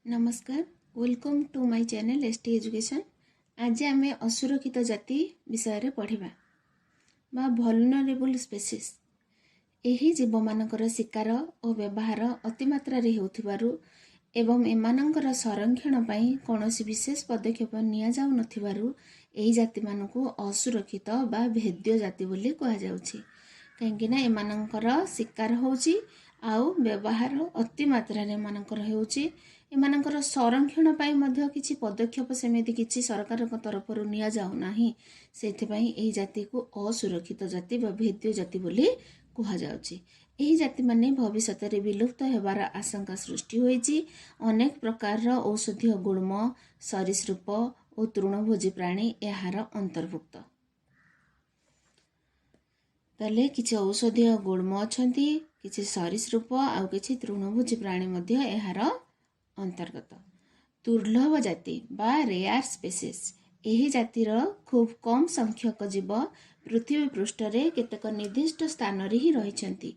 ନମସ୍କାର, welcome to my channel S T Education. ଆଜି ଆମେ ଅସୁରକ୍ଷିତ ଜାତି ବିଷୟରେ ପଢ଼ିବା ବା ଭଲନରେବୁଲ୍ ସ୍ପେସିସ୍। ଏହି ଜୀବମାନଙ୍କର ଶିକାର ଓ ବ୍ୟବହାର ଅତିମାତ୍ରାରେ ହେଉଥିବାରୁ ଏବଂ ଏମାନଙ୍କର ସଂରକ୍ଷଣ ପାଇଁ କୌଣସି ବିଶେଷ ପଦକ୍ଷେପ ନିଆଯାଉନଥିବାରୁ ଏହି ଜାତିମାନଙ୍କୁ ଅସୁରକ୍ଷିତ ବା ଭେଦ୍ୟ ଜାତି ବୋଲି କୁହାଯାଉଛି। କାହିଁକିନା ଏମାନଙ୍କର ଶିକାର ହେଉଛି ଆଉ ବ୍ୟବହାର ଅତିମାତ୍ରାରେ ଏମାନଙ୍କର ହେଉଛି। ଏମାନଙ୍କର ସଂରକ୍ଷଣ ପାଇଁ ମଧ୍ୟ କିଛି ପଦକ୍ଷେପ ସେମିତି କିଛି ସରକାରଙ୍କ ତରଫରୁ ନିଆଯାଉନାହିଁ। ସେଥିପାଇଁ ଏହି ଜାତିକୁ ଅସୁରକ୍ଷିତ ଜାତି ବା ଭେଦ୍ୟ ଜାତି ବୋଲି କୁହାଯାଉଛି। ଏହି ଜାତିମାନେ ଭବିଷ୍ୟତରେ ବିଲୁପ୍ତ ହେବାର ଆଶଙ୍କା ସୃଷ୍ଟି ହୋଇଛି। ଅନେକ ପ୍ରକାରର ଔଷଧୀୟ ଗୁଳ୍ମ, ସରୀସୃପ ଓ ତୃଣଭୋଜୀ ପ୍ରାଣୀ ଏହାର ଅନ୍ତର୍ଭୁକ୍ତ। ତାହେଲେ କିଛି ଔଷଧୀୟ ଗୁଳ୍ମ ଅଛନ୍ତି, କିଛି ସରୀସୃପ ଆଉ କିଛି ତୃଣଭୋଜୀ ପ୍ରାଣୀ ମଧ୍ୟ ଏହାର ଅନ୍ତର୍ଗତ। ଦୁର୍ଲଭ ଜାତି ବା ରେୟାର ସ୍ପେସିସ୍। ଏହି ଜାତିର ଖୁବ୍ କମ୍ ସଂଖ୍ୟକ ଜୀବ ପୃଥିବୀ ପୃଷ୍ଠରେ କେତେକ ନିର୍ଦ୍ଦିଷ୍ଟ ସ୍ଥାନରେ ହିଁ ରହିଛନ୍ତି।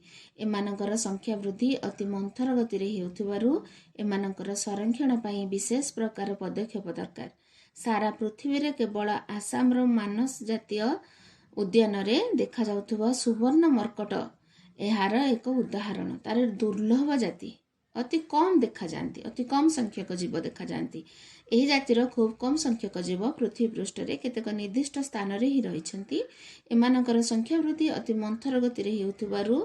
ଏମାନଙ୍କର ସଂଖ୍ୟା ବୃଦ୍ଧି ଅତି ମନ୍ଥର ଗତିରେ ହେଉଥିବାରୁ ଏମାନଙ୍କର ସଂରକ୍ଷଣ ପାଇଁ ବିଶେଷ ପ୍ରକାର ପଦକ୍ଷେପ ଦରକାର। ସାରା ପୃଥିବୀରେ କେବଳ ଆସାମର ମାନସ ଜାତୀୟ ଉଦ୍ୟାନରେ ଦେଖାଯାଉଥିବା ସୁବର୍ଣ୍ଣ ମର୍କଟ ଏହାର ଏକ ଉଦାହରଣ। ତାର ଦୁର୍ଲଭ ଜାତି, ଅତି କମ୍ ଦେଖାଯାଆନ୍ତି, ଅତି କମ୍ ସଂଖ୍ୟକ ଜୀବ ଦେଖାଯାଆନ୍ତି। ଏହି ଜାତିର ଖୁବ୍ କମ୍ ସଂଖ୍ୟକ ଜୀବ ପୃଥିବୀ ପୃଷ୍ଠରେ କେତେକ ନିର୍ଦ୍ଦିଷ୍ଟ ସ୍ଥାନରେ ହିଁ ରହିଛନ୍ତି। ଏମାନଙ୍କର ସଂଖ୍ୟା ବୃଦ୍ଧି ଅତି ମନ୍ଥର ଗତିରେ ହେଉଥିବାରୁ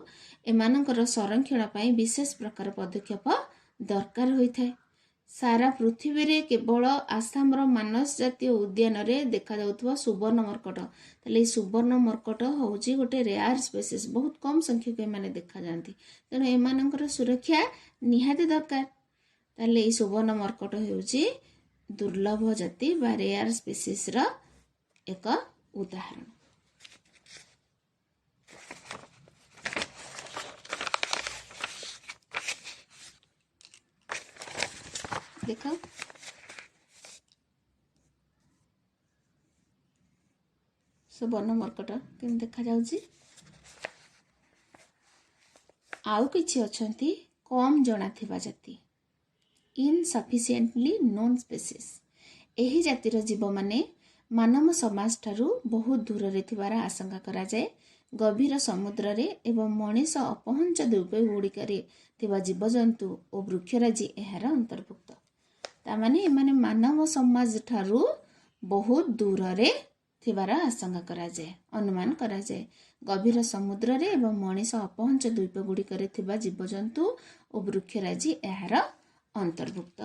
ଏମାନଙ୍କର ସଂରକ୍ଷଣ ପାଇଁ ବିଶେଷ ପ୍ରକାର ପଦକ୍ଷେପ ଦରକାର ହୋଇଥାଏ। ସାରା ପୃଥିବୀରେ କେବଳ ଆସାମର ମାନସ ଜାତୀୟ ଉଦ୍ୟାନରେ ଦେଖାଯାଉଥିବା ସୁବର୍ଣ୍ଣ ମର୍କଟ। ତାହେଲେ ଏଇ ସୁବର୍ଣ୍ଣ ମର୍କଟ ହେଉଛି ଗୋଟେ ରେୟାର ସ୍ପେସିସ୍, ବହୁତ କମ୍ ସଂଖ୍ୟକ ଏମାନେ ଦେଖାଯାଆନ୍ତି, ତେଣୁ ଏମାନଙ୍କର ସୁରକ୍ଷା ନିହାତି ଦରକାର। ତାହେଲେ ଏଇ ସୁବର୍ଣ୍ଣ ମର୍କଟ ହେଉଛି ଦୁର୍ଲଭ ଜାତି ବା ରେୟାର ସ୍ପେସିସ୍ର ଏକ ଉଦାହରଣ। ଦେଖ, ସୁବର୍ଣ୍ଣ ମର୍କଟ କେମିତି ଦେଖାଯାଉଛି। ଆଉ କିଛି ଅଛନ୍ତି କମ୍ ଜଣାଥିବା ଜାତି, ଇନସଫିସିଏଣ୍ଟଲି ନୋନ୍ ସ୍ପେସିସ୍। ଏହି ଜାତିର ଜୀବମାନେ ମାନବ ସମାଜ ଠାରୁ ବହୁତ ଦୂରରେ ଥିବାର ଆଶଙ୍କା କରାଯାଏ। ଗଭୀର ସମୁଦ୍ରରେ ଏବଂ ମଣିଷ ଅପହଞ୍ଚ ଦ୍ୱୀପ ଗୁଡ଼ିକରେ ଥିବା ଜୀବଜନ୍ତୁ ଓ ବୃକ୍ଷରାଜି ଏହାର ଅନ୍ତର୍ଭୁକ୍ତ। ତାମାନେ ଏମାନେ ମାନବ ସମାଜ ଠାରୁ ବହୁତ ଦୂରରେ ଥିବାର ଆଶଙ୍କା କରାଯାଏ, ଅନୁମାନ କରାଯାଏ। ଗଭୀର ସମୁଦ୍ରରେ ଏବଂ ମଣିଷ ଅପହଞ୍ଚ ଦ୍ୱୀପ ଗୁଡ଼ିକରେ ଥିବା ଜୀବଜନ୍ତୁ ଓ ବୃକ୍ଷରାଜି ଏହାର ଅନ୍ତର୍ଭୁକ୍ତ।